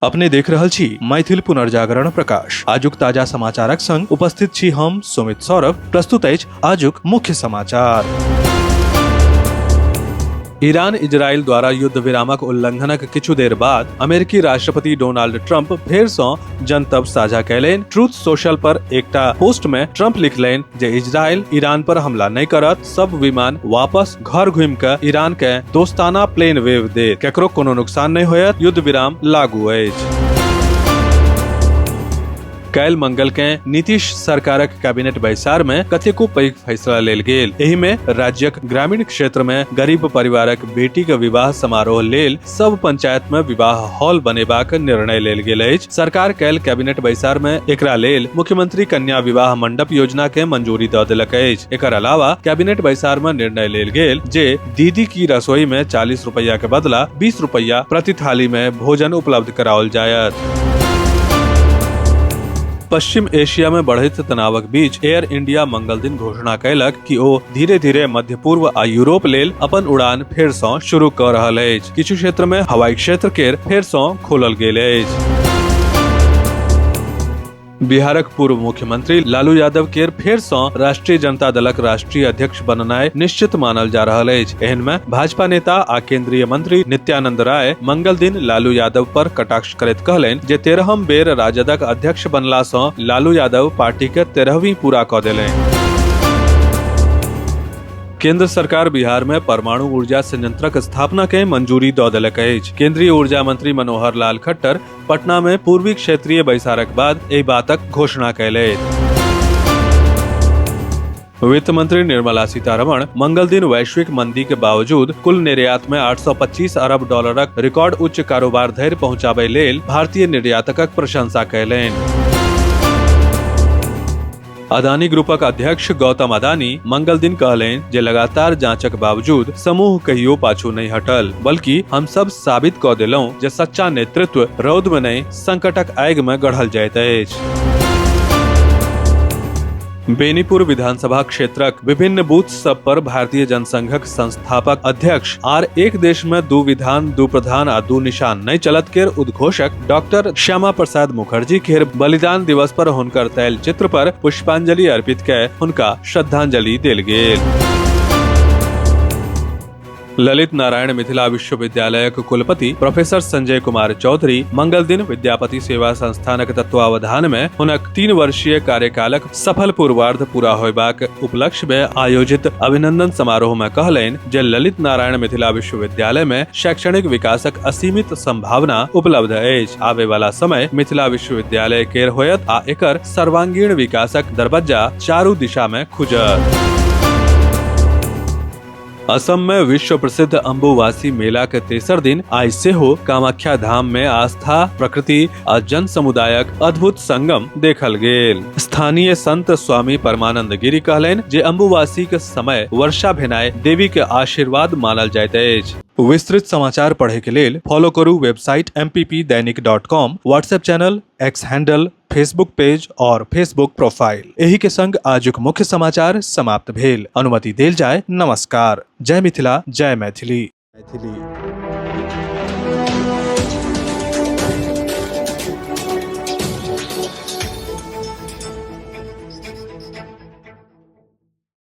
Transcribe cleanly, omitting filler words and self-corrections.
अपने देख रहल छी मैथिल पुनर्जागरण प्रकाश। आजुक ताजा समाचारक संग उपस्थित छी हम सुमित सौरभ। प्रस्तुत अछि आजुक मुख्य समाचार। ईरान इजरायल द्वारा युद्ध विरामक उल्लंघनक किछु देर बाद अमेरिकी राष्ट्रपति डोनाल्ड ट्रंप फेर सँ जनतब साझा कयलनि। ट्रूथ सोशल पर एकटा पोस्ट में ट्रंप लिखलनि जे इजरायल ईरान पर हमला नहि करत, सब विमान वापस घर घुमि के ईरान के दोस्ताना प्लेन वेव देत, केकरो कोनो नुकसान नहि होयत, युद्ध विराम लागू अछि। काल्हि मंगल के नीतीश सरकारक कैबिनेट बैसार में कतेको पैघ फैसला लेल गेल। एहि में राज्यक ग्रामीण क्षेत्र में गरीब परिवारक बेटी के विवाह समारोह लेल सब पंचायत में विवाह हॉल बनेबाक निर्णय लेल गेल अछि। सरकार काल्हि कैबिनेट बैसार में एकरा लेल मुख्यमंत्री कन्या विवाह मंडप योजना के मंजूरी दऽ देलक अछि। एकर अलावा कैबिनेट बैसार में निर्णय लेल गेल जे दीदी की रसोई में 40 रुपया के बदला 20 रुपया प्रति थाली में भोजन उपलब्ध कराओल जायत। पश्चिम एशिया में बढ़ैत तनावक बीच एयर इंडिया मंगल दिन घोषणा कयलक कि ओ धीरे धीरे मध्य पूर्व आ यूरोप लेल अपन उड़ान फेर सँ शुरू कऽ रहल अछि। किछु क्षेत्र में हवाई क्षेत्र केर फेर सँ खोलल गेल अछि। बिहारक पूर्व मुख्यमंत्री लालू यादव केर फेर सँ राष्ट्रीय जनता दलक राष्ट्रीय अध्यक्ष बननाय निश्चित मानल जा रहल अछि। एहन में भाजपा नेता आ केंद्रीय मंत्री नित्यानंद राय मंगल दिन लालू यादव पर कटाक्ष करैत कहलनि जे 13म बेर राजदक अध्यक्ष बनला सँ लालू यादव पार्टी के 13वीं पूरा कऽ देलनि। केंद्र सरकार बिहार में परमाणु ऊर्जा संयंत्रक स्थापना के मंजूरी दऽ देलक अछि। केंद्रीय ऊर्जा मंत्री मनोहर लाल खट्टर पटना में पूर्वी क्षेत्रीय बैसारक बाद एहि बातक घोषणा कयलनि। वित्त मंत्री निर्मला सीतारमण मंगल दिन वैश्विक मंदी के बावजूद कुल निर्यात में 825 अरब डॉलरक रिकॉर्ड उच्च कारोबार धरि पहुंचाबय लेल भारतीय निर्यातकक प्रशंसा कयलनि। अदानी ग्रुपक अध्यक्ष गौतम अदानी मंगल दिन कहलनि जे लगातार जांचक बावजूद समूह कहियो पाछू नहि हटल, बल्कि हम सब साबित कऽ देलहुं जे सच्चा नेतृत्व रौद में नहि, संकटक आगि में गढ़ल जाइत अछि। बेनीपुर विधानसभा क्षेत्रक विभिन्न बूथ सब पर भारतीय जनसंघक संस्थापक अध्यक्ष आर एक देश में दू विधान, दू प्रधान आ दू निशान नहीं चलत केर उद्घोषक डॉक्टर श्यामा प्रसाद मुखर्जी केर बलिदान दिवस पर हुनकर तैल चित्र पर पुष्पांजलि अर्पित कय हुनका श्रद्धांजलि देल गेल। ललित नारायण मिथिला विश्वविद्यालयक कुलपति प्रोफेसर संजय कुमार चौधरी मंगल दिन विद्यापति सेवा संस्थानक तत्वावधान में हुनक 3 वर्षीय कार्यकालक सफल पूर्वार्ध पूरा होयबाक उपलक्ष्य में आयोजित अभिनंदन समारोह में कहलनि जे ललित नारायण मिथिला विश्वविद्यालय में शैक्षणिक विकासक असीमित संभावना उपलब्ध अछि। आबे वाला समय मिथिला विश्वविद्यालय केर होयत आ एकर सर्वांगीण विकासक दरबज्जा चारू दिशा में खुजत। असम में विश्व प्रसिद्ध अम्बुवासी मेला के तेसर दिन आइ सेहो कामाख्या धाम में आस्था, प्रकृति आ जन समुदायक अद्भुत संगम देखल गेल। स्थानीय संत स्वामी परमानंद गिरी कहलनि जे अम्बुवासी के समय वर्षा भेनाइ देवी के आशीर्वाद मानल जाइत अछि। विस्तृत समाचार पढ़े के लेल फॉलो करू website mppdainik.com, WhatsApp channel, X handle, Facebook page और फेसबुक प्रोफाइल। एही के संग आजुक मुख्य समाचार समाप्त भेल। अनुमति देल जाय। नमस्कार। जय मिथिला, जय मैथिली। मैथिली।